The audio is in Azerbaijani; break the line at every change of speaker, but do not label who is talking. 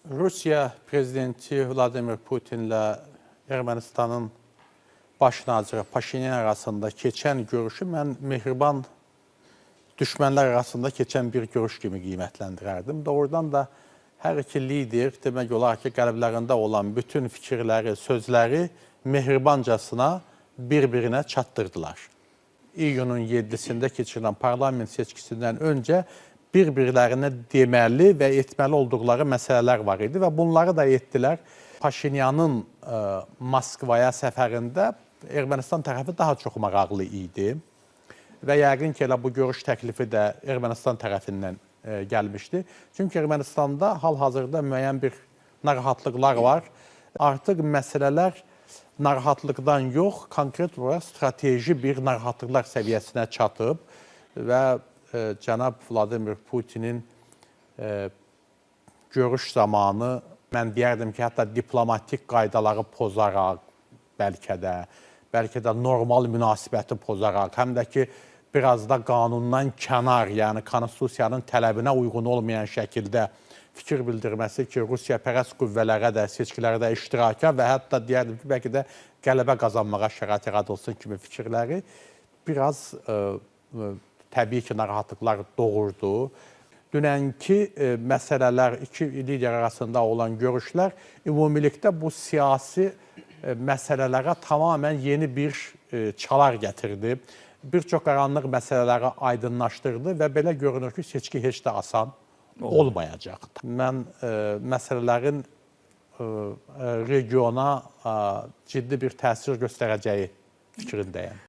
Rusiya prezidenti Vladimir Putinlə Ermənistanın baş naziri Paşinyan arasında keçən görüşü mən mehriban düşmənlər arasında keçən bir görüş kimi qiymətləndirərdim. Doğrudan da hər iki lider demək olar ki, qəlblərində olan bütün fikirləri, sözləri mehribancasına bir-birinə çatdırdılar. İyunun 7-sində keçirilən parlament seçkisindən öncə bir-birlərinə deməli və etməli olduqları məsələlər var idi və bunları da etdilər. Paşinyanın Moskvaya səfərində Ermənistan tərəfi daha çox maraqlı idi və yəqin ki, elə bu görüş təklifi də Ermənistan tərəfindən gəlmişdi. Çünki Ermənistanda hal-hazırda müəyyən bir narahatlıqlar var. Artıq məsələlər narahatlıqdan yox, konkret olaraq strateji bir narahatlıqlar səviyyəsinə çatıb və cənab Vladimir Putinin görüş zamanı mən deyərdim ki, hətta diplomatik qaydaları pozaraq bəlkə də normal münasibəti pozaraq, həm də ki, biraz da qanundan kənar, yəni konstitusiyanın tələbinə uyğun olmayan şəkildə fikir bildirməsi ki, Rusiya pərəst qüvvələrə də seçkilərdə iştiraka və hətta deyərdim ki, bəlkə də qələbə qazanmağa şərait yaradılsın kimi fikirləri biraz təbii ki, narahatlıqlar doğurdu. Dünənki məsələlər, iki lider arasında olan görüşlər ümumilikdə bu siyasi məsələlərə tamamilə yeni bir çalar gətirdi. Bir çox qaranlıq məsələləri aydınlaşdırdı və belə görünür ki, seçki heç də asan olmayacaq. Mən məsələlərin regiona ciddi bir təsir göstərəcəyi fikrindəyəm.